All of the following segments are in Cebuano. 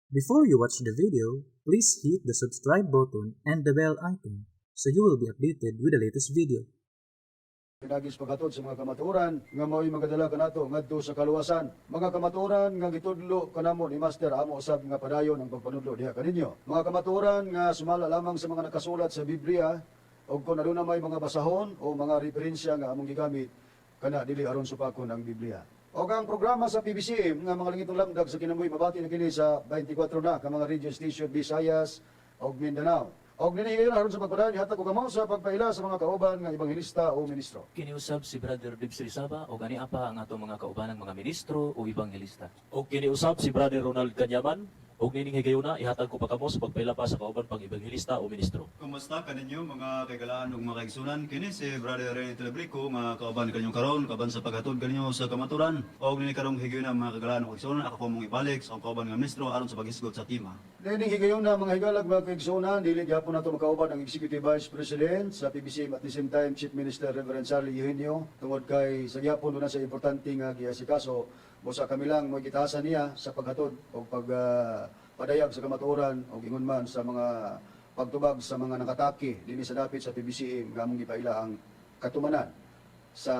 Before you watch the video, please hit the subscribe button and the bell icon so you will be updated with the latest video. Pinaagi sa paghatod sa mga kamatuoran nga mao'y magadala kanato ngadto sa kaluwasan. Mga kamatuoran nga gitudlo kanamo ni Master, amo usab nga padayon ang pagpanudlo diha kaninyo. Mga kamatuoran nga sumala lamang sa mga nakasulat sa Biblia, ug kung aduna may mga basahon o mga referensya nga among gigamit kana, dili aron supakon ang Biblia. Og ang programa sa PBCM nga mga langitong lamdag sa kinabuhi, mabati na kini sa 24 na ka mga radio station, Visayas ug Mindanao. Og nini higayon, aron sa pagpadayon, ihatag ko kamo sa pagpaila sa mga kauban nga ebanghelista o ministro. Kiniusab si Brother Dibs Rizaba o gani apa ang atong mga kaubanang mga ministro o ebanghelista. Og kiniusab si Brother Ronald Kanyaman, og nining higayuna, ihatag ko pa kamo sa pagpaila pa sa kauban pang ebanghelista o ministro. Kumusta kaninyo, mga kaigalaan ug mga kaigsunan? Kini si Brother Rene Telebrico nga kauban kaninyong karon, kauban sa paghatod kaninyo sa kamaturan. Og nini karong higayuna, mga kaigalaan ug kaigsunan, ako po mong ibalik sa akong kauban nga ministro aron sa paghisgot sa tema. Nining higayon na, mga higalag, mga kaigsunan, dili gyapon nato makauban ang Executive Vice President sa PBCM, at the same time Chief Minister Reverend Charlie Eugenio, tungod kay sa gyapon duna sa importante nga giasikaso. Busa kami lang mo gitahasan niya sa paghatod o pag padayag sa kamatuoran o ingon man sa mga pagtubag sa mga nakatake dinhi sa dapit sa PBCM nga among gipaila ang katumanan sa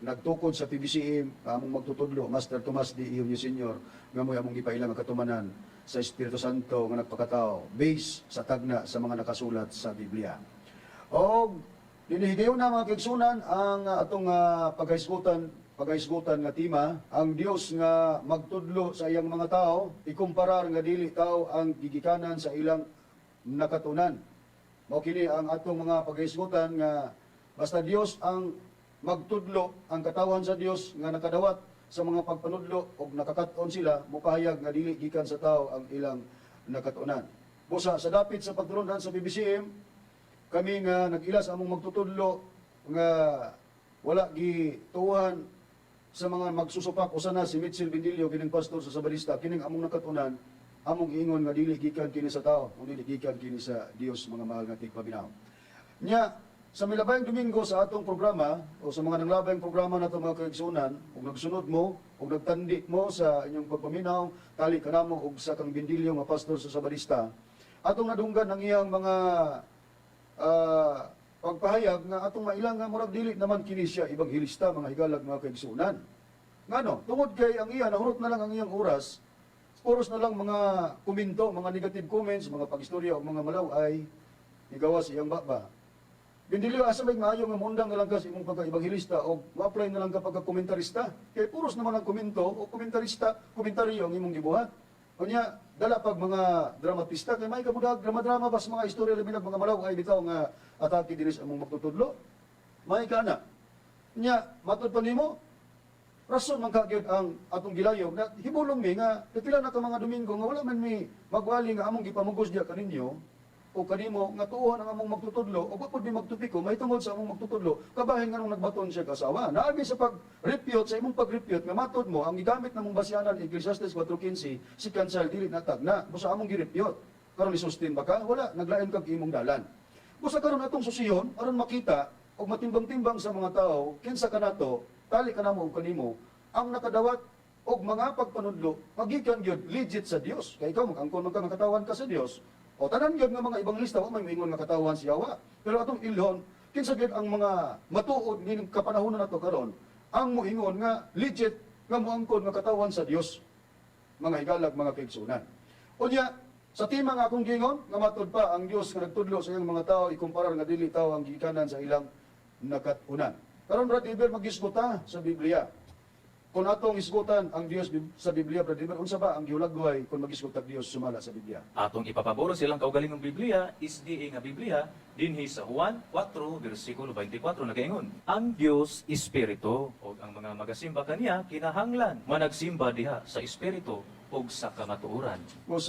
nagtukod sa PBCM nga among magtutudlo, Master Tomas D. Eugenio Sr., nga mo'y among gipaila nga katumanan sa Espiritu Santo nga nagpakatao base sa tagna sa mga nakasulat sa Biblia. Og dinihigayon na, mga kaigsunan, ang atong paghahisgutan nga tema, ang Dios nga magtudlo sa iyang mga tao, ikumparar nga dili tao ang gigikanan sa ilang nakatunan. Mao kini ang atong mga paghahisgutan nga basta Dios ang magtudlo, ang katawan sa Dios nga nakadawat sa mga pagpanudlo og nakakat-on sila, mopahayag nga dili gikan sa tao ang ilang nakatunan. Busa sa dapit sa pagtulon sa PBCM, kami nga nag-ila sa among magtutudlo nga wala gituohan sa mga magsusupak, usa na si Mitchell Bindilio, kining pastor sa Sabalista, kining among nakatunan, among ingon nga dili gikan kini sa tao, kundi gikan kini sa Dios, mga mahal nga tigpaminaw. Nya, sa milabayng Domingo sa atong programa o sa mga nanglabayng programa nato, mga kaigsunan, ug nagsunod mo ug nagtandi mo sa inyong pagpaminaw, tali kanamo og sa kang Bindilyo nga pastor sa Sabalista, atong nadunggan ang iyang mga pagpahayag nga atong mailang nga murag dili naman kini siya ebanghelista, mga higalag, mga kaigsunan. Ngano? Tungod kay ang iya nahurot na lang ang iyang oras, puros na lang mga komento, mga negative comments, mga pagistorya o mga malaw-ay gigawas iyang baba. Bindilyo, asa may maayo nga mundang na lang ka sa imong pagka-ebanghelista o ma-apply na lang ka pagka-komentarista? Kay puros naman ang komento o komentarista, komentaryo ang imong gibuhat. Unya, dala pag mga dramatista, kay may kabudag, drama-drama ba sa mga istorya, labi nag mga malaw ay bitaw nga atake dinhi sa among magtutudlo. May ka na. Nya, matud pa nimo, rason man ka gyud ang atong gilayog na hibulong mi nga pipila na ka mga Domingo nga wala man mi magwali nga among gipamugos diya kaninyo o kanimo nga tuohan ang among magtutudlo o wa pud mi magtupiko mahitungod sa among magtutudlo, kabahin nganong nagbaton siya kasawa. Naagi sa pag-repute, sa imong pag-repute nga matod mo ang gigamit namong basyanan, Ecclesiastes 4:15, si cancel, dili na tagna. Busa among gi-refute karon, isustain ba ka? Wala, naglain kag imong dalan. Busa karon atong susiyon aron makita og matimbang-timbang sa mga tao kinsa kanato, tali kanamo og kanimo, ang nakadawat og mga pagpanudlo magikan gyud legit sa Dios, kay ikaw mag-angkon man ka nga katawan ka sa Dios. O tanan gyud nga mga ebanghelista wa may moingon nga katawan si Yawa, pero atong ilhon kinsa gyud ang mga matuod nining kapanahon nato karon ang moingon nga legit nga moangkon nga katawan sa Dios, mga higalag, mga kaigsunan. Unya, sa tema nga akong gingon nga matud pa ang Dios nga nagtudlo sa iyang mga tao, ikumparar nga dili tao ang gikanan sa ilang nakat-unan. Karon, Brad Iber, magisguta sa Biblia. Kung atong isgutan ang Dios sa Biblia, Brad Iber, unsa ba ang gihulagway kung magisgot ang Dios sumala sa Biblia? Atong ipapaboro silang kaugalingong Biblia, SDA nga Biblia, dinhi sa Juan 4, versikulo 24 nagaingon: "Ang Dios espiritu ug ang mga magasimba kaniya kinahanglan managsimba diha sa espiritu ug sa kamatuoran." Kung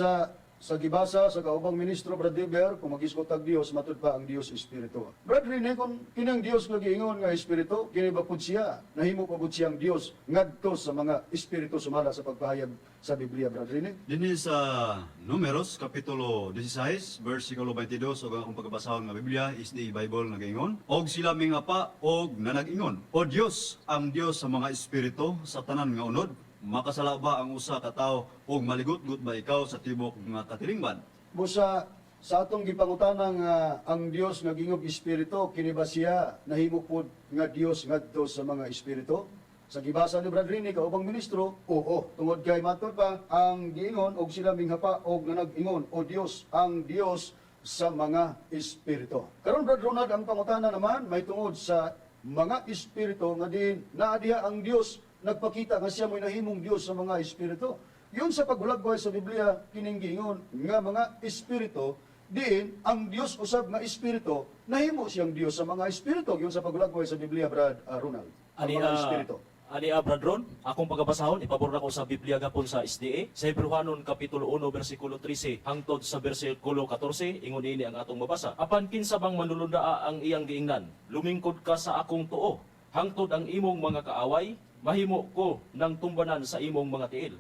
sa gibasa sa kaubang ministro, Brad Iber, kung magisgot ang Dios, matud pa ang Dios espiritu. Brad Rene, kung kinang Dios nga giingon nga espiritu, kini ba pud siya, nahimo pa pud siyang Dios ngadto sa mga espiritu sumala sa pagpahayag sa Biblia, Brad Rene? Dinhi sa Numeros kapitulo 16 versikulo 22, ug ang akong pagkabasahon nga Biblia is the Bible, nagaingon: "Og sila mingapa og nanag-ingon, O Dios, ang Dios sa mga espiritu sa tanan nga unod, Makasala ba ang usa ka tawo ug maligutgot ba ikaw sa tibok nga katilingban? Busa sa atong gipangutana nga ang Dios nga gingog espiritu, kini ba siya nahimo pod nga Dios ngadto sa mga espiritu? Sa gibasa ni Brad Rini kaubang ministro, oo. Tungod kay matod pa ang giingon og sila minghapa og nanag-ingon o Dios ang Dios sa mga espiritu. Karon, Brad Ronald, ang pangutana naman may tungod sa mga espiritu nga diin naa diha ang Dios nagpakita nga siya mo'y nahimong Dios sa mga espiritu. Yun sa paghulagway sa Biblia, kining giingon nga mga espiritu, diin ang Dios usab nga espiritu, nahimo siyang Dios sa mga espiritu. Yun sa paghulagway sa Biblia, Brad Ronald. Ang Ani mga espiritu. Ani Brad Ron, akong pagabasahon ipabor nako sa Biblia gapon sa SDA sa Hebreohanon kapitulo 1 bersikulo 13 hangtod sa bersikulo 14. Ingon ini ang atong mabasa. Apan kinsa bang manulundaa ang iyang giingnan? Lumingkod ka sa akong tuo hangtod ang imong mga kaaway mahimo ko ng tumbanan sa imong mga tiil.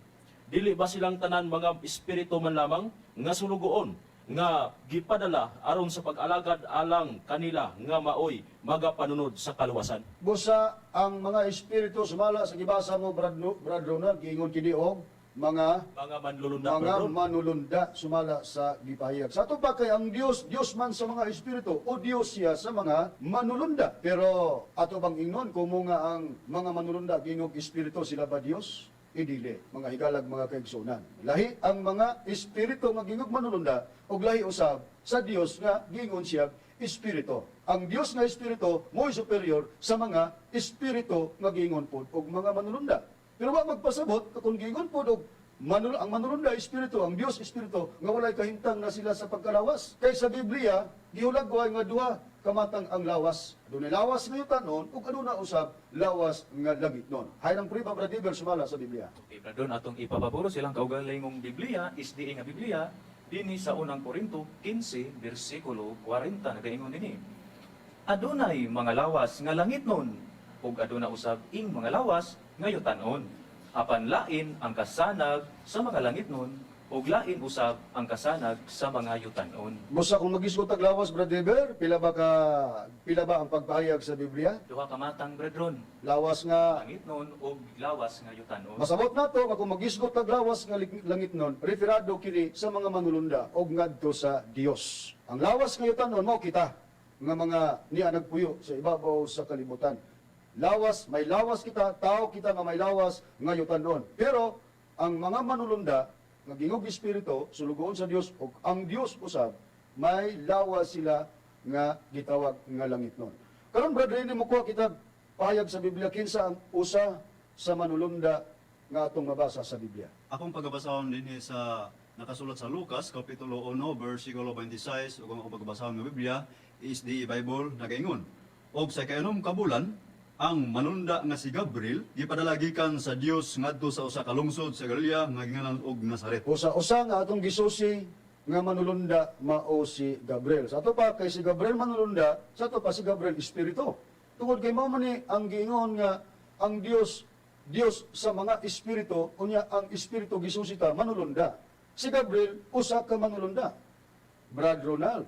Dili ba silang tanan mga espiritu man lamang nga sulugoon nga gipadala aron sa pag-alagad alang kanila nga maoy magapanunod sa kaluwasan? Busa ang mga espiritu sumala sa gibasa mo, Brad, Brad Ronald, giingon kini og mga Mga manlulunda, mga Brad Ron. manulunda sumala sa gipahayag. Sa ato pa kay ang Dios, Dios man sa mga espiritu o Dios siya sa mga manulunda. Pero ato bang ingnon kung nga ang mga manulunda gingog espiritu, sila ba Dios? Idili, mga higalag, mga kaigsunan. Lahi ang mga espiritu nga gingog manulunda og lahi usab sa Dios nga gingon siya espiritu. Ang Dios nga espiritu mo'y superior sa mga espiritu nga gingon pod og mga manulunda. Pero wa magpasabot kung gingon pod og ang manulunda espiritu, ang Dios espiritu, nga walay kahimtang na sila sa pagkalawas. Kay sa Biblia, gihulagway nga duha kamatang ang lawas. Dunay lawas nga yutanon ug aduna usab lawas nga langitnon. Hay nang priba, Brad Iber, sumala sa Biblia. Okay, Brad Ron, atong ipapaburo silang kaugalingong Biblia, SDA nga Biblia, dinhi sa unang Korinto 15, bersikulo 40, nagaingon dinhi. Adunay mga lawas nga langitnon, ug aduna usab ing mga lawas nga yutanon. Apan lain ang kasanag sa mga langitnon, ug lain usab ang kasanag sa mga yutanon. Busa kung magisgot tag lawas, Brad Iber, pila ba ang pagpahayag sa Biblia? Duha ka matang, Brad Ron, Lawas nga langitnon ug lawas nga yutanon. Masabot nato nga kung magisgot tag lawas nga langitnon, referado kini sa mga manulunda og ngadto sa Dios. Ang lawas nga yutanon mao kita nga mga niya nagpuyo sa ibabaw sa kalibutan. Lawas, may lawas kita, tao kita nga may lawas nga yutanon. Pero ang mga manulunda nga gingog espiritu, sulugoon sa Dios ug ang Dios usab, may lawas sila nga gitawag nga langitnon. Karon, Brad Rene, mo kuha kita pahayag sa Biblia kinsa ang usa sa manulunda nga atong mabasa sa Biblia. Akong pagabasahon dinhi sa nakasulat sa Lucas kapitulo 1 bersikulo 26 ug ang akong pagabasahon nga Biblia is the Bible nagaingon. Og sa kainom ka bulan ang manunda nga si Gabriel gipadala gikan sa Dios ngadto sa usa ka lungsod sa Galilea nga gingalan og Nazaret. Usa-usa nga atong gisusi nga manulunda mao si Gabriel. Sa ato pa kay si Gabriel manulunda, sa ato pa si Gabriel espiritu. Tungod kay mao man ni ang giingon nga ang Dios Dios sa mga espiritu, unya ang espiritu gisusi ta manulunda. Si Gabriel usa ka manulunda. Brad Ronald,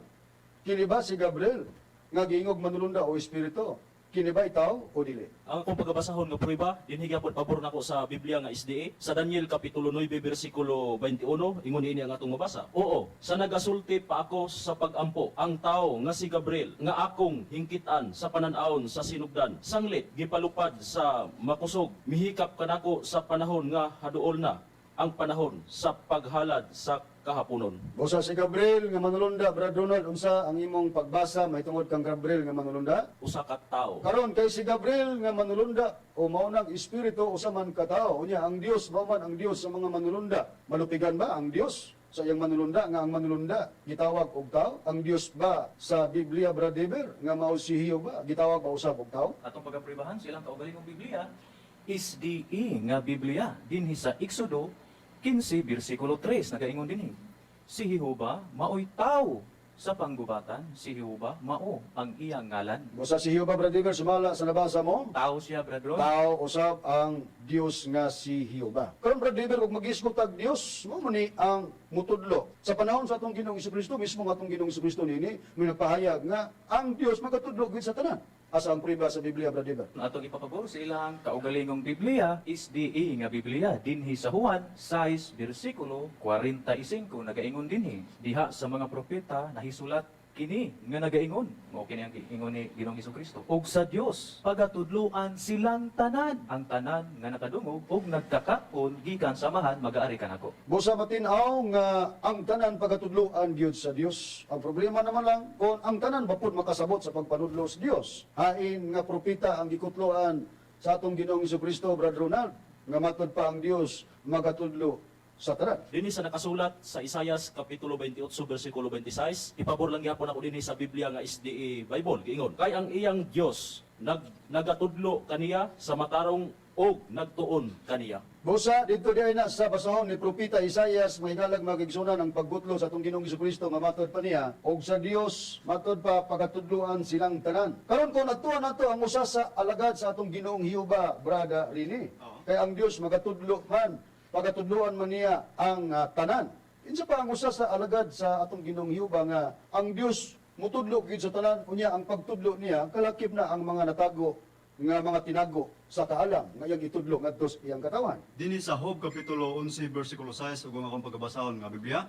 kini ba si Gabriel nga giingog manulunda o espiritu? Kini ba itaw o dili? Ang akong pagabasahon nga prueba, dinhi gyapon pabor nako sa Biblia nga SDA sa Daniel kapitulo 9 bersikulo 21, ingon niini ang atong mabasa. Oo, sa nagasulti pa ako sa pagampo, ang tao nga si Gabriel nga akong hingkitan sa panan-awon sa sinugdan, sanglit gipalupad sa makusog, mihikap kanako sa panahon nga haduol na ang panahon sa paghalad sa kahaponon. Busa si Gabriel nga manulunda, Brad Ronald, unsa ang imong pagbasa mahitungod kang Gabriel nga manulunda? Usa ka tawo. Karon kay si Gabriel nga manulunda o mao nang espiritu, usa man ka tawo. Unya ang Dios mao man ang Dios sa mga manulunda. Malupigan ba ang Dios sa iyang manulunda nga ang manulunda gitawag og tao? Ang Dios ba sa Biblia, Brad Eber, nga mao si Jehova, gitawag ba usab og tao? Atong pagapribahan silang kaugalingong Biblia SDE nga Biblia dinhi sa Exodo 15 bersikulo 3 nagaingon dinhi. Si Jehova maoy tao sa panggubatan, si Jehova mao ang iyang ngalan. Busa si Jehova, Brad Eber, sumala sa nabasa mo, Tao siya, Brad Ron. tao usab ang Dios nga si Jehova. Karon, Brad Eber, ug magisgot tag Dios, mao man ni ang mutudlo. Sa panahon sa atong Ginoong Kristo, mismo nga atong Ginoong Kristo nini, may nagpahayag nga ang Dios magatudlo gid sa tanan. Asa ang prueba sa Biblia, Brother? Atong ipapabor sa ilang kaugalingong Biblia, SDA nga Biblia dinhi sa Juan 6 bersikulo 45 nagaingon dinhi. Diha sa mga propeta nahisulat kini nga nagaingon, mao kini ang giingon ni Ginoong Hesukristo. Og sa Dios pagatudloan silang tanan, ang tanan nga nakadungog og nagkakaon gikan sa Amahan magaari kanako. Busa matin-aw nga ang tanan pagatudloan gyud sa Dios. Ang problema naman lang kung ang tanan ba pud makasabot sa pagpanudlo sa Dios. Hain nga propeta ang gikutloan sa atong Ginoong Hesukristo, Brad Ronald, nga matud pa ang Dios magatudlo sa tanan. Dinhi sa nakasulat sa Isayas kapitulo 28 bersikulo 26, ipabor lang gyapon ako dinhi sa Biblia nga SDA Bible giingon. Kay ang iyang Dios nagatudlo kaniya sa matarong og nagtuon kaniya. Busa dito di ay na sa basahon ni Propeta Isayas, mga higalag, mga kaigsunan, ang paggutlo sa atong Ginoong Hesukristo nga matod pa niya og sa Dios matod pa pagatudloan silang tanan. Karon kung nagtuon nato ang usa sa alagad sa atong Ginoong Hiuba, Brada Rini. Kay ang Dios magatudlo man, pagatudloan man niya ang tanan. Insa pa ang usa sa alagad sa atong Ginoong Hiuba nga ang Dios mutudlo gyud sa tanan, unya ang pagtudlo niya kalakip na ang mga natago nga mga tinago sa kaalam nga iyang itudlo ngadto sa iyang katawan. Dinhi sa Job kapitulo 11 bersikulo 6 ug ang akong pagkabasahon nga Biblia,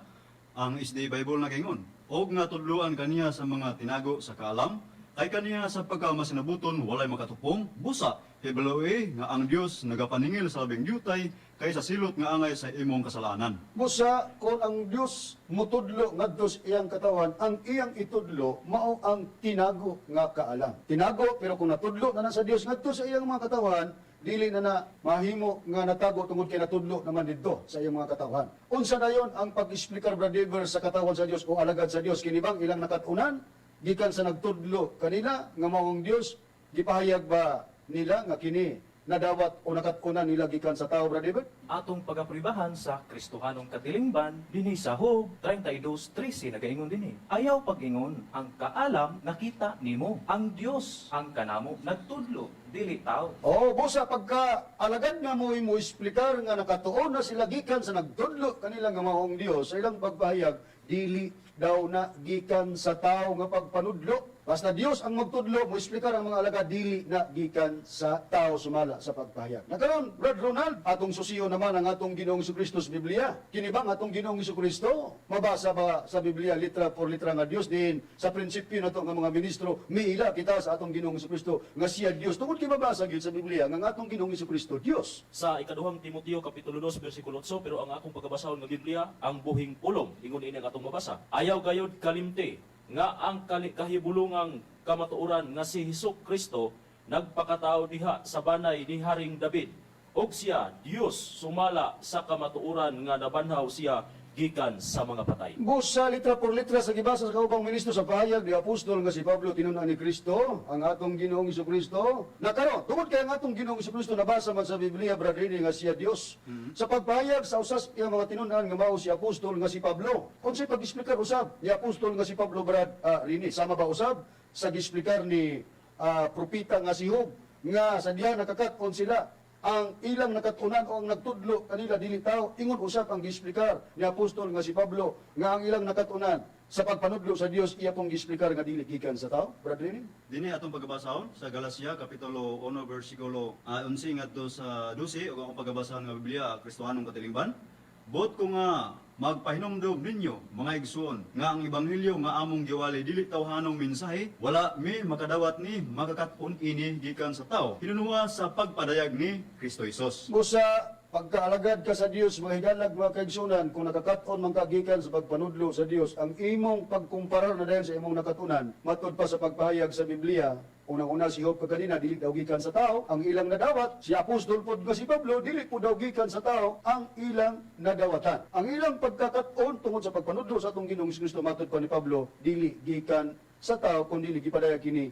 ang SDA Bible nagaingon, og nga tudloan kaniya sa mga tinago sa kaalam, kay kaniya sa pagkamasinabuton walay makatupong, busa hibaloe nga ang Dios nagapaningil sa labing yutay kaysa silot nga angay sa imong kasalanan. Busa kung ang Dios mutudlo ngadto sa iyang katawan, ang iyang itudlo mao ang tinago nga kaalam. Tinago, pero kung natudlo na na sa Dios ngadto sa iyang mga katawan, dili na na mahimo nga natago tungod kay natudlo naman didto sa iyang mga katawan. Unsa dayon ang pag-explicar, Brother, sa katawan sa Dios o alagad sa Dios? Kini bang ilang nakatunan gikan sa nagtudlo kanila nga mao ang Dios? Gipahayag ba nila nga kini nadawat o nakatunan nila gikan sa tao, Brother? Atong pagapribahan sa Kristohanong katilingban dinhi sa Job 32:13 nagaingon dinhi. Ayaw pag-ingon ang kaalam nakita nimo, ang Dios ang kanamo nagtudlo, dili tao. Oo, busa pagka alagad nga mo mo explicar nga nakatuon na sila gikan sa nagtudlo kanila nga maong Dios sa ilang pagpahayag, dili daw na gikan sa tao nga pagpanudlo. Basta Dios ang magtudlo, mo explicar ang mga alagad, dili na gikan sa tao sumala sa pagpahayag. Nakaron, Brad Ronald, atong susiyo naman ang atong Ginoong Kristo sa Biblia. Kini ba ang atong Ginoong Kristo? Mabasa ba sa Biblia litra por litra nga Dios din? Sa prinsipyo nato nga mga ministro, miila kita sa atong Ginoong Kristo nga siya Dios. Tungod kay mabasa gyud sa Biblia nga ang atong Ginoong Kristo Dios. Sa ikaduhang Timoteo kapitulo 2 bersikulo 8, pero ang akong pagkabasahon nga Biblia ang buhing pulong, ingon ini ang atong mabasa. Ayaw gayod kalimti nga ang kahibulungang kamatuoran nga si Hesus Kristo nagpakatao diha sa banay ni Haring David ug siya Dios sumala sa kamatuoran nga nabanhaw siya gikan sa mga patay. Busa litra por litra sa gibasa sa kaubang ministro sa pahayag ni apostol nga si Pablo, tinun-an ni Kristo ang atong Ginoong Kristo. Nakaron, tungod kay ang atong Ginoong Kristo nabasa man sa Biblia, Brad Rini, nga siya Dios. Sa pagpahayag sa usas iyang mga tinun-an nga mao si apostol nga si Pablo. Unsay pag-explicar usab ni apostol nga si Pablo, Brad Rini? Sama ba usab sa giexplicar ni propeta nga si Job nga sa diha nakakat-on sila, ang ilang nakatunan o ang nagtudlo kanila dili tao? Ingon usab ang giexplikar ni apostol nga si Pablo nga ang ilang nakatunan sa pagpanudlo sa Dios, iya pong giexplikar nga dili gikan sa tao, Brad Rini? Dinhi atong pagabasahon sa Galacia kapitulo 1 bersikulo 11 ngadto sa 12 ug akong pagabasahon nga Biblia, Kristohanong katilingban. Buot ko nga magpahinumdom ninyo, mga igsuon, nga ang ebanghelyo nga among giwali dili tawhanong mensahe. Wala mi makadawat ni makakat-on ini gikan sa tao, hinunuha sa pagpadayag ni Kristo Hesus. Busa pagkaalagad ka sa Dios, mga higalag, mga kaigsunan, kung nakakat-on man ka gikan sa pagpanudlo sa Dios, ang imong pagkumparar na dayon sa imong nakatunan, matud pa sa pagpahayag sa Biblia, unang-una si Job kaganina, dili daw gikan sa tao ang ilang nadawat. Si apostol pod nga si Pablo, dili po daw gikan sa tao ang ilang nadawatan. Ang ilang pagkakat-on tungod sa pagpanudlo sa atong Ginoong Kristo, matud pa ni Pablo, dili gikan sa tao kundi gipadayag kini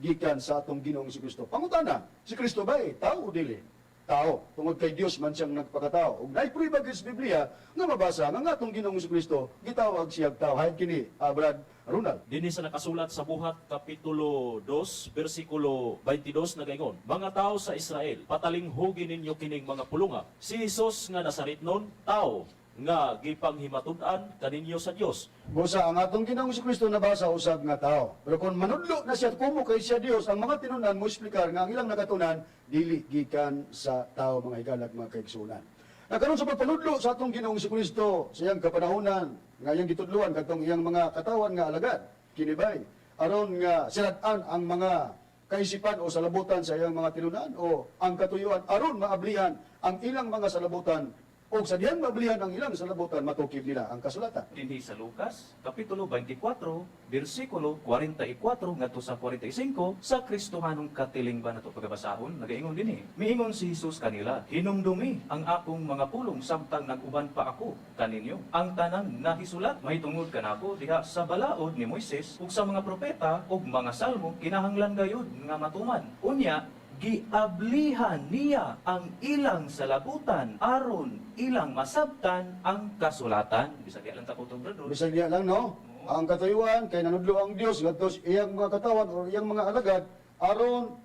gikan sa atong Ginoong Kristo. Pangutana, si Kristo ba eh, tao o dili? Tao, tungod kay Dios man siyang nagpakatao. Ug naay prueba gyud sa Biblia nga mabasa nga ang atong Ginoong Kristo gitawag siyang tao. Hayag kini, Brad Ronald. Dinhi sa nakasulat sa Buhat kapitulo 2 bersikulo 22 nagaingon, "Mga tao sa Israel, patalinghugi ninyo kining mga pulunga. Si Hesus nga Nazaretnon, tao, nga gipanghimatud-an kaninyo sa Dios. Busa ang atong Ginoong Kristo nabasa usab nga tao. Pero kung manudlo na siya kumo kay siya Dios, ang mga tinunan mo explicar nga ang ilang nakatunan dili gikan sa tao, mga higalag, mga kaigsunan. Nakaron sa pagpanudlo sa atong Ginoong Kristo sa iyang kapanahonan nga iyang gitudloan kadtong iyang mga katawan nga alagad kinibay aron nga silad-an ang mga kaisipan o salabutan sa iyang mga tinunan o ang katuyuan aron maablihan ang ilang mga salabutan, o sa diyang maablihan ang ilang salabutan, matukib nila ang kasulatan. Dinhi sa Lucas, Kapitulo 24, versikulo 44 ngadto sa 45, sa Kristohanong katilingban nato pagabasahon, nagaingon dinhi. Miingon si Jesus kanila, "Hinumdumi ang akong mga pulong samtang nag-uban pa ako kaninyo. Ang tanan nahisulat mahitungod kanako diha sa balaod ni Moises ug sa mga propeta ug mga salmo kinahanglan gayud nga matuman." Unya, giablihan niya ang ilang salabutan aron ilang masabtan ang kasulatan. Bisag di lang ta kutob, brother. Bisag diya lang, no? Ang katuyuan kay nanudlo ang Dios ngadto sa iyang mga katawan o iyang mga alagad aron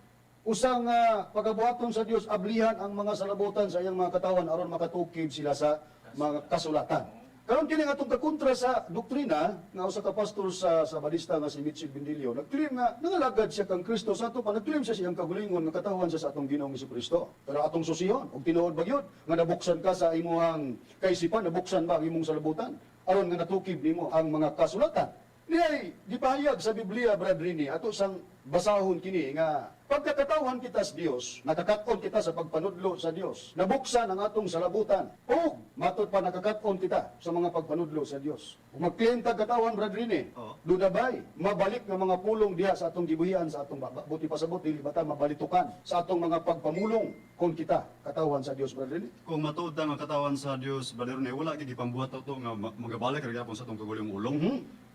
usang pagabuhaton sa Dios ablihan ang mga salabutan sa iyang mga katawan aron makatukib sila sa mga kasulatan. Karon kini nga atong kakontra sa doktrina nga usa ka pastor sa Sabadista nga si Mitchell Bendilio nag-claim nga nangalagad siya kang Kristo, sa ato pa nag-claim siya siyang kagulingon nga katawan siya sa atong Ginoong Kristo. Pero atong susiyon og tinuod ba gyud nga nabuksan ka sa imuhang kaisipan, nabuksan ba ang imong salabutan aron nga natukib nimo ang mga kasulatan? Niay gipahayag sa Biblia, Brad Rini, ato sang basahon kini nga pagkakatawhan kita sa Dios, nakakat-on kita sa pagpanudlo sa Dios. Nabuksan ang atong salabutan. O matod pa nakakat-on kita sa mga pagpanudlo sa Dios. Ug mag-claim tag katawan, Brad Rini, duda bay mabalik nga mga pulong diha sa atong gibuhian sa atong baba. Buti pasabot dili bata mabalitukan sa atong mga pagpamulong kung kita katawan sa Dios, Brad Rini? Kung matuod ta nga katawan sa Dios, Brother Rene, wala gyud gipambuhat to nga magabalik ra gyapon sa atong kagulong ulong.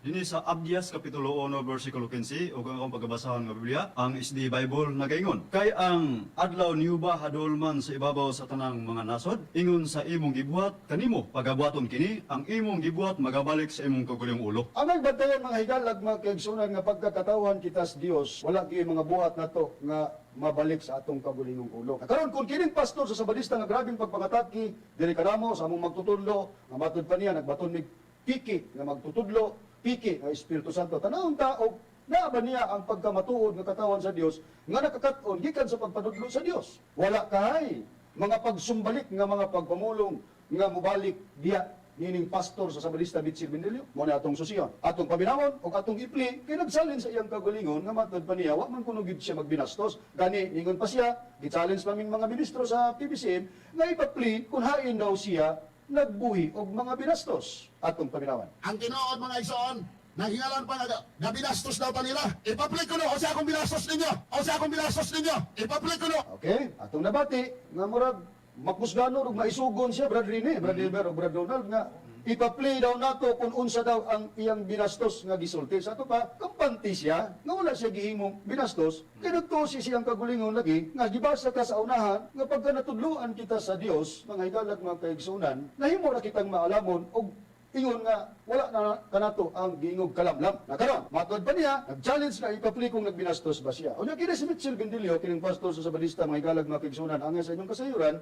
Dinhi sa Abdias Kapitulo 1 versikulo 15 ug ang akong pagabasahon nga Biblia, ang SD Bible, nagaingon: "Kay ang adlaw ni Jehova hadol man sa ibabaw sa tanang mga nasod, ingon sa imong gibuhat kanimo pagabuhaton kini, ang imong gibuhat magabalik sa imong kagulong ulo." Ang nagbantayan, mga higalag, mga kaigsunan, nga pagkakatawan kita sa Dios, wala gyud mga buhat nato nga mabalik sa atong kagulingong ulo. Karon kung kining pastor sa Sabadista nga grabeng pagpangatake diri kanamo sa among magtutudlo, nga matud pa niya nagbaton mig piki nga magtutudlo, piki nga Espiritu Santo. Tanawon ta og naa ba niya ang pagkamatuod nga katawan sa Dios nga nakakat-on gikan sa pagpanudlo sa Dios. Wala kay mga pagsumbalik nga mga pagpamulong nga mubalik diha nining pastor sa Sabadista Mitchell Bendelio. Mo na atong susiyon. Atong paminawon og atong ipli kay nagsalin sa iyang kagalingon nga matod pa niya wa man kuno gid siya magbinastos. Gani ningon pa siya, gi-challenge pa ming mga ministro sa PBCM nga ipapli kung hain daw siya nagbuhi og mga binastos. Atong paminawan. Ang tinuod, mga igsoon, naghingalan pa nga gabinastos daw ta nila. Ipaplik ko no, o sa akong binastos ninyo. O sa akong binastos ninyo. Ipaplik ko no. Okay, atong nabati nga murag makusgano ug maisugon siya, Brad Rene, Brad Wilber ug Brad Donald, nga ipa-play daw nato kung unsa daw ang iyang binastos nga gisulti. Sa ato pa, kampante siya nga wala siya gihimong binastos kay nagtusi siyang kagulingon lagi nga gibasa ka sa unahan nga pagka natudloan kita sa Dios, mga higalag, mga kaigsunan, nahimo ra kitang maalamon og ingon nga wala na kanato ang giingog kalamlam. Na karon, matod pa niya, nag-challenge na ipa-play kung nagbinastos ba siya. Unya kini si Mitchell Bendilio, kining pastor sa Sabadista, mga higalag, mga kaigsunan, angay sa inyong kasayuran,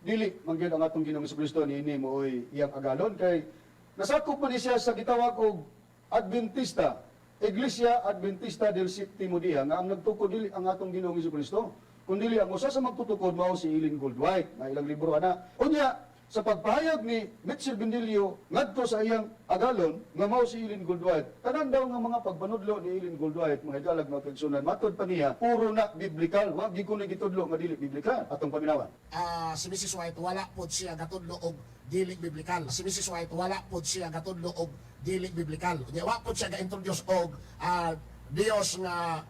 dili man gyud ang atong Ginoong Kristo niini mooy iyang agalon kay nasakop man ni siya sa gitawag og Adventista, Iglesia Adventista del Septimo Dia, nga ang nagtukod dili ang atong Ginoong Kristo, kundi ang usa sa magtutukod mao si Ellen Gould White na ilang libro ana. Unya sa pagpahayag ni Mitchell Bendilio ngadto sa iyang agalon nga mao si Ellen Gould White, tanan daw nga mga pagpanudlo ni Ellen Gould White, mga higalag, mga kaigsunan, matod pa niya puro na biblikal, wa gyud kuno gitudlo nga dili biblikal. Atong paminawan. Si Mrs. White wala pod siya gatudlo og dili biblikal. Si Mrs. White wala pod siya gatudlo og dili biblikal. Unya wa pod siya ga-introduce og Dios nga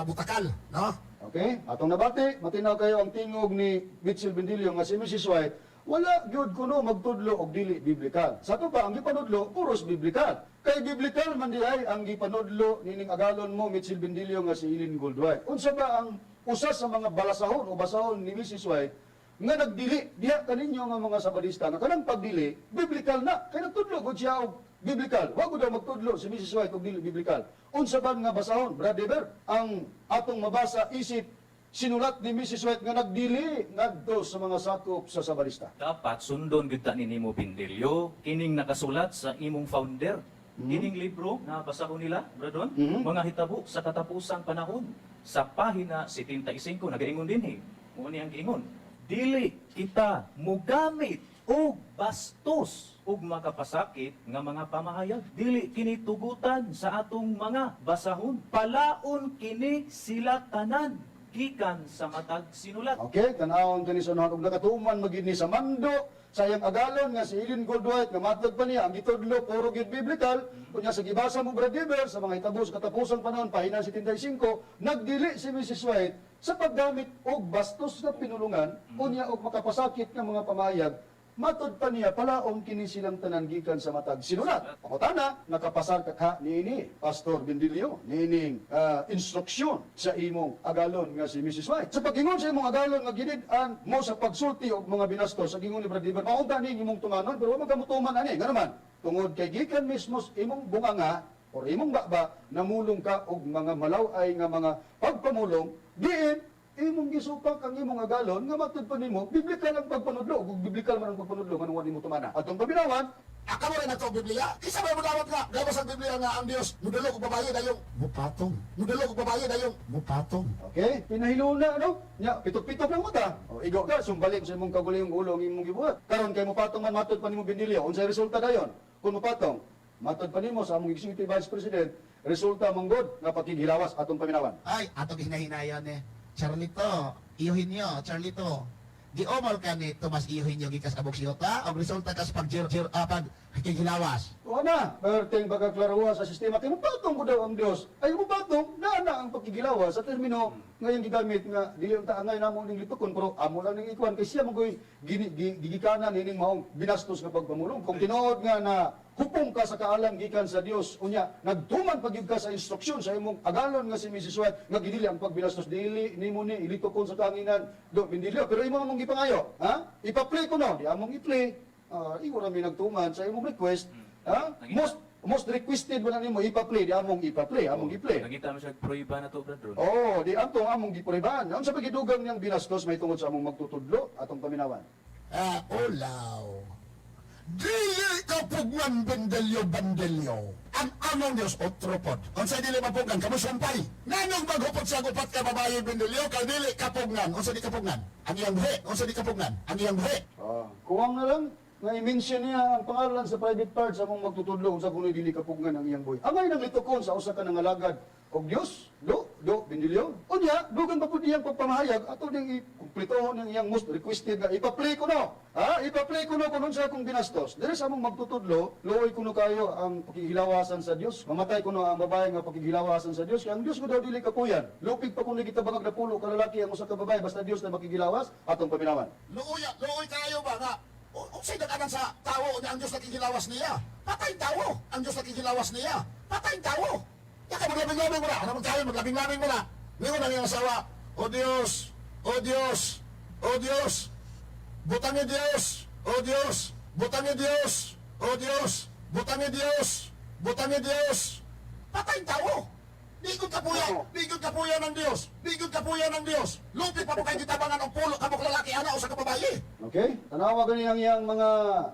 butakal, no? Okay? Atong nabati, matinaw kayo ang tingog ni Mitchell Bendilio nga si Mrs. White wala gyud kuno magtudlo og dili biblikal. Sa ato pa, ang gipanudlo puros biblikal. Kay biblikal man di ay ang gipanudlo nining agalon mo, Mitchell Bendilio, nga si Ellen Gould White. Unsa ba ang usa sa mga balasahon o basahon ni Mrs. White nga nagdili diha kaninyo nga mga Sabadista nga kanang pagdili biblikal na kay nagtudlo gud siya og biblikal? Wa gud daw magtudlo si Mrs. White og dili biblikal. Unsa ba nga basahon, Brad Dever, ang atong mabasa isip sinulat ni Mrs. White nga nagdili ngadto sa mga sakop sa Sabalista. Dapat sundon gyud ta ni nimo, Bindilyo, kining nakasulat sa imong founder. Kining libro na basa ko nila, Bradon, Mga Hitabo sa Katapusang Panahon. Sa pahina 75 nagaingon dinhi. Mao ni ang giingon. Dili kita mugamit og bastos ug makapasakit nga mga pamahayag. Dili kini tugutan sa atong mga basahon. Palaon kini sila tanan gikan sa matag sinulat. Okay, tanawon kani sa unahan og nakatuman magid ni sa mando sa iyang agalon nga si Ellen Goldwhite nga matag pa niya ang gitudlo puro gyud biblical. Unya sa gibasa mo, Brad Dever, sa Mga Hitabo sa Katapusang Panahon, pahina 75, nagdili si Mrs. White sa paggamit og bastos nga pinulungan unya og makapasakit nga mga pamahayag. Matod pa niya, palaong kini silang tanan gikan sa matag sinulat. Pangutana, nakapasar ka ka niini, Pastor Bendilio, niining instruksyon sa imong agalon nga si Mrs. White? Sa pag-ingon sa imong agalon nga ginid-an mo sa pagsulti og mga binastos, sa gingon ni Brad Ivan, maunta ni imong tumanon, pero wa man kamutuman ani. Ngano man? Tungod kay gikan mismo sa imong bunganga or imong baba, namulong ka og mga malaw-ay nga mga pagpamulong, diin imong gisupak ang imong agalon nga matud pa nimo biblikal ang pagpanudlo. Kung biblikal man ang pagpanudlo, nganong wa nimo tumana atong paminawan? Akamo rin ato Biblia. Kinsa may mudawat nga gawas ang Biblia nga ang Dios mudulog og babaye dayong mupatong. Mudulog og babaye dayong mupatong. Okay, pinahiluna, no? Nya, pitok-pitok lang mata. O, igo ka, sumbalik sa imong kagulingong ulo ang imong gibuhat. Karon kay mupatong man matod pa nimo, Bindilyo, unsay resulta dayon? Kung mupatong, matod pa nimo sa among Executive Vice President, resulta manggod nga pakighilawas, atong paminawan. Ay, atong hinahinayon eh. Charlito, Eugenio, Charlito. Giomol ka ni Tomas Eugenio gikas abog siyota, og resulta kas pag jir, jir, pag kigilawas. O na, perteng pagkaklaruha sa sistema, kay mupatong ko daw ang Diyos. Ay mupatong, naa na ang pakigilawas sa termino ngayon gigamit nga dili unta angay namo ning litukon, pero amo lang ning ikuan kay siya magoy gigikanan nining maong binastos nga pagpamulong. Kung tinuod nga na hupong ka sa kaalam gikan sa Dios, unya nagtuman pa gyud ka sa instruksyon sa imong agalon nga si Mrs. White nga gidili ang pagbinastos, dili nimo ni ilitukon sa kanginan do, Bindilyo, pero imo among gipangayo, ha, ipa-play ko no, di among i-play. Ah, imo ra mi nagtuman sa imong request, ha? Most most requested mo na nimo ipa-play, di among ipa-play, among i-play. Nangita mo siya pruiba na to, Brad Ron. Oh, di antong among giprohiban. Unsa pa gidugang niyang binastos may tungod sa among magtutudlo, atong paminawan? Ah, ulaw. Dili ka pugnan, Bendelyo, Bandelyo. Ang among Diyos, otro pod. Unsa dili mapugnan, kamo sumpay. Nganong maghupot siya upat ka babaye, Bendelyo, kay dili kapugnan? Unsa di kapugnan? Ang iyang buhi. Unsa di kapugnan? Ang iyang buhi. Ah, kuwang na lang nga i-mention niya ang pangalan sa private part sa among magtutudlo, unsa kuno dili kapugnan ang iyang buhi. Angay naglitukon sa usa ka nangalagad og Dios, do do Bindilyo. Unya, dugang pa pud iyang pagpamahayag, ato ning ikumpletohon ang iyang most requested nga ipa-play ko no. Ha? Ipa-play ko no kung unsa akong binastos. Diri sa among magtutudlo, luoy kuno kayo ang pakighilawasan sa Dios. Mamatay kuno ang babae nga pakighilawasan sa Dios. Kay ang Dios ko daw dili kapuyan. Lupig pa kuno gitabangag na pulo ka lalaki ang usa ka babae basta Dios na makighilawas, atong paminawan. Luoy, luoy kayo ba nga unsay daganan sa tawo nga ang Diyos nakikilawas niya? Patay tawo ang Diyos nakikilawas niya. Patay tawo. Yaka maglabing-labing mo na. Ano man kayo, maglabing-labing mo na. Ningon ang iyang asawa, "O Diyos, O Diyos, O Diyos, butang Diyos, O Diyos, butang Diyos, O Diyos, butang Diyos, butang Diyos." Patay tawo. Di gud kapuya, di gud kapuya ng Diyos, di gud kapuya ng Diyos. Lupit pa mo kay gitabangan og pulo ka lalaki ana usa ka babaye. Okay? Tanawa gani ang iyang mga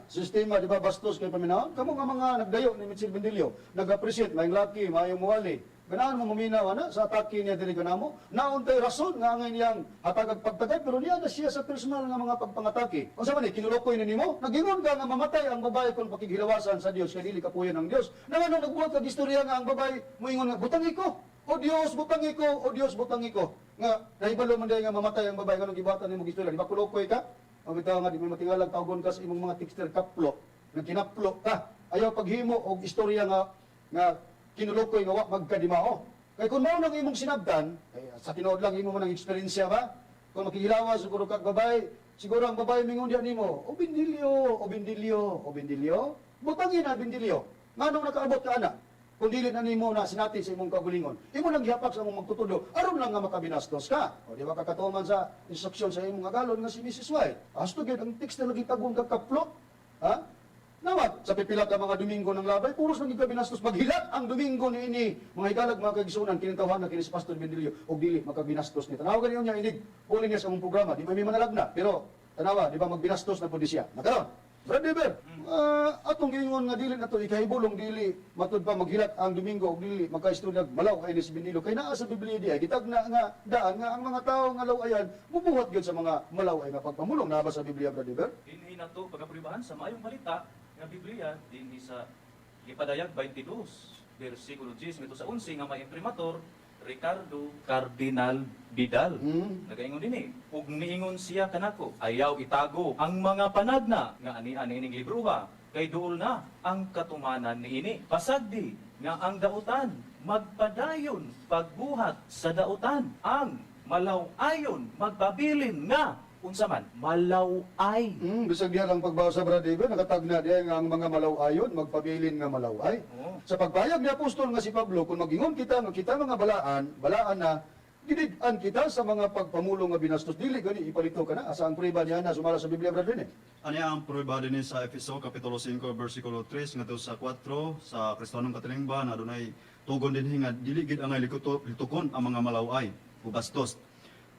sistema, di ba, bastos kay paminawan? Kamo nga mga nagdayo ni Mitchell Bendilio, nag-appreciate, maayong laki, maayong muwali. Ganahan mo maminaw ana sa atake niya diri kanamo. Nauntay rason nga angay niyang hatagag pagtagay, pero niya na siya sa personal nga mga pagpangatake. Unsa man ni kinulokoy ni nimo? Nagingon ka nga mamatay ang babae kung pakighilawasan sa Dios kay dili kapuyan ang Dios. Nangano nagbuhat kag istorya nga ang babae moingon nga butangi ko. O Dios, butangi ko. O Dios, butangi ko. Nga nahibalo man diay nga mamatay ang babae, nganong gibuhatan nimo istorya? Di ba kulokoy ka? Ang bitaw nga di mo matingalag, tawgon ka sa imong mga texter kaplo, nga kinaplo ka. Ayaw paghimo og istorya nga nga kinulokoy nga wa magkadimao. Kay kung mao nang imong sinabtan, ay, sa tinuod lang imo man ang eksperyensya ba? Kung makihilawa siguro kag babae, siguro ang babae mingon diya nimo, "O Bindilyo, o Bindilyo, o Bindilyo, butangin na Bindilyo. Nganong nakaabot ka ana? Kung dili na nimo na sinati sa imong kagulingon, imo lang gihapak sa imong magtutudlo, aron lang nga makabinastos ka." O di ba kakatuman sa instruksyon sa imong agalon nga si Mrs. White? Asto gyud ang text na lagi tagong kag kaplo. Ha? Nawat, sa pipila ka mga Domingo ng labay, puros nang binastos. Maghilat ang Domingo niini. Mga higalag, mga kaigsunan, kinitawahan na kini si Pastor Bendilio, og dili makabinastos ni. Tanawa ganiyon niya, inig, huli niya sa among programa, di ba may manalag na, pero tanawa, di ba magbinastos na po di siya. Nakaroon, Brad Weber, atong giingon nga dili na to ikahibulong dili matud pa maghilat ang Domingo og dili makaistorya malaw kay ni si Bendilio kay naa sa Biblia di ay gitagna nga daan nga ang mga tawo nga law-ayan mubuhat gyud sa mga malaw-ay nga pagpamulong. Naa ba sa Biblia, Brad Weber? Dinhi nato pagapribahan sa maayong balita nga Biblia dinhi sa Gipadayag 22 bersikulo 10 ngadto sa 11 nga may imprimatur Ricardo Cardinal Vidal. Nagaingon dinhi, ug niingon siya kanako, ayaw itago ang mga panagna nga ania niining libroha kay duol na ang katumanan niini. Pasagdi nga ang dautan magpadayon pagbuhat sa dautan, ang malaw-ayon magpabilin nga unsa man malaw-ay. Bisag diha lang pagbasa, Brad David, nakatagna diha nga ang mga malaw-ayon magpabilin nga malaw-ay. Oo. Sa pagpayag ni apostol nga si Pablo, kung magingon kita nga kita mga balaan, balaan na gidid-an kita sa mga pagpamulong nga binastos, dili gani ipalito ka na asa ang prueba niya na sumala sa Biblia, Brad Rene? Ani ang prueba dinhi sa Efeso kapitulo 5 bersikulo 3 ngadto sa 4 sa Kristohanong katilingban na adunay tugon dinhi nga dili gid angay litukon ang mga malaway o bastos.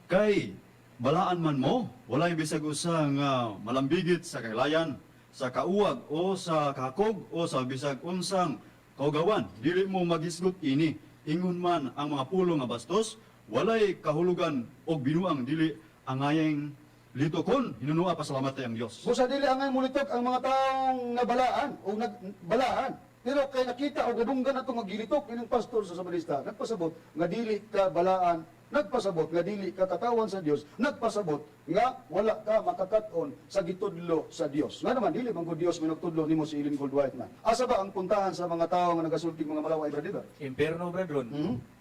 Kay balaan man mo, walay bisag usa nga malambigit sa kailayan, sa kauwag o sa kakog o sa bisag unsang kaugawan, dili mo magisgot ini. Ingon man ang mga pulo nga bastos, walay kahulugan og binuang dili angayeng litukon, hinunua pasalamat ang Dios. Busa dili angay mulitok ang mga taong nabalaan o nagbalaan. Pero kay nakita o gadunggan ato nga gilitok ining pastor sa Sabalista, nagpasabot nga dili ka balaan, nagpasabot nga dili ka katawan sa Dios, nagpasabot nga wala ka makakat-on sa gitudlo sa Dios. Nga naman dili man gud Dios may nagtudlo nimo si Ellen Goldwhite man. Asa ba ang puntahan sa mga tawo nga nagasulti mga malaway, brother, ba? Imperno, brethren.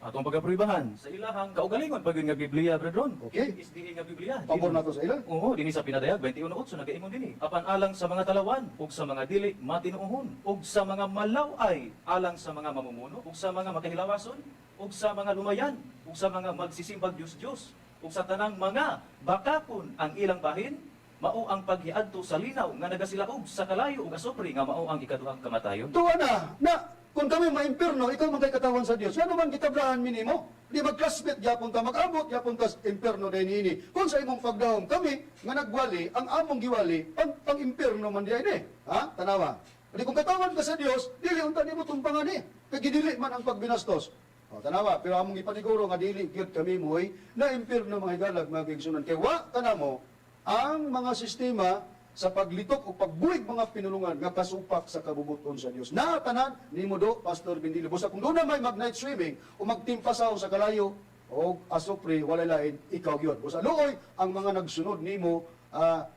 Atong pagapruibahan sa ilahang kaugalingon pag nga Biblia, brethren. Okay. SDA nga Biblia. Pabor nato sa ila. Oo, dinhi sa Pinadayag 21:8 nagaingon dinhi. Apan alang sa mga talawan ug sa mga dili matinuohon ug sa mga malaw-ay, alang sa mga mamumuno ug sa mga makahilawason ug sa mga lumayan ug sa mga magsisimbag Dios-Dios ug sa tanang mga bakakon ang ilang bahin, mao ang paghiadto sa linaw nga nagasilaob sa kalayo ug asupre nga mao ang ikaduhang kamatayon. Tuwa na, na kung kami maimpirno, ikaw man kay katawan sa Dios. Ano man gitablaan minimo? Di mag-classmate gyapon ta, mag-abot gyapon ta sa impierno din ini. Kung sa imong pagdahom kami nga nagwali, ang among giwali pang impierno man di ini. Ha? Tanawa. Di kung katawan ka sa Dios, dili unta nimo tumpangan ni. Kay gidili man ang pagbinastos. O, tanawa, pero among ipaniguro nga dili gyud kami moy na impierno, mga higalag, mga kaigsunan. Kay wa kanamo ang mga sistema sa paglitok o pagbuhig mga pinulungan nga kasupak sa kabubuton sa Dios. Na tanan nimo do Pastor Bindilo. Busa kung doon na may mag-night swimming o magtimpasaw sa kalayo o asupre, walay lain, ikaw gyud. Busa luoy ang mga nagsunod nimo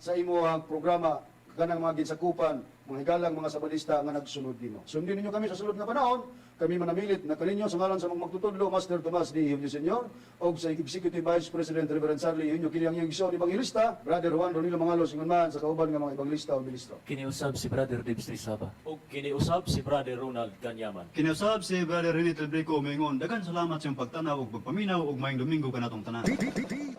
sa imong programa kanang mga ginsakupan, mga higalang mga Sabadista nga nagsunod nimo. Sundin ninyo kami sa sulod nga panahon, kami manamilit na kaninyo sa ngalan sa mga magtutudlo, Master Tomas D. Eugenio Senior, og sa Executive Vice President Reverend Charlie Eugenio, kini ang iyong igsoon ebanghilista, Brother Juan Ronilo Mangalos, ingon man sa kauban nga mga ebanghilista o ministro. Kiniusab si Brother Dave Saba. Ug kiniusab si Brother Ronald Kanyaman. Kinausab si Brother Rene Telbrico mingon, daghan salamat sa iyong pagtanaw ug pagpaminaw ug maayong Domingo kanatong tanan. D D D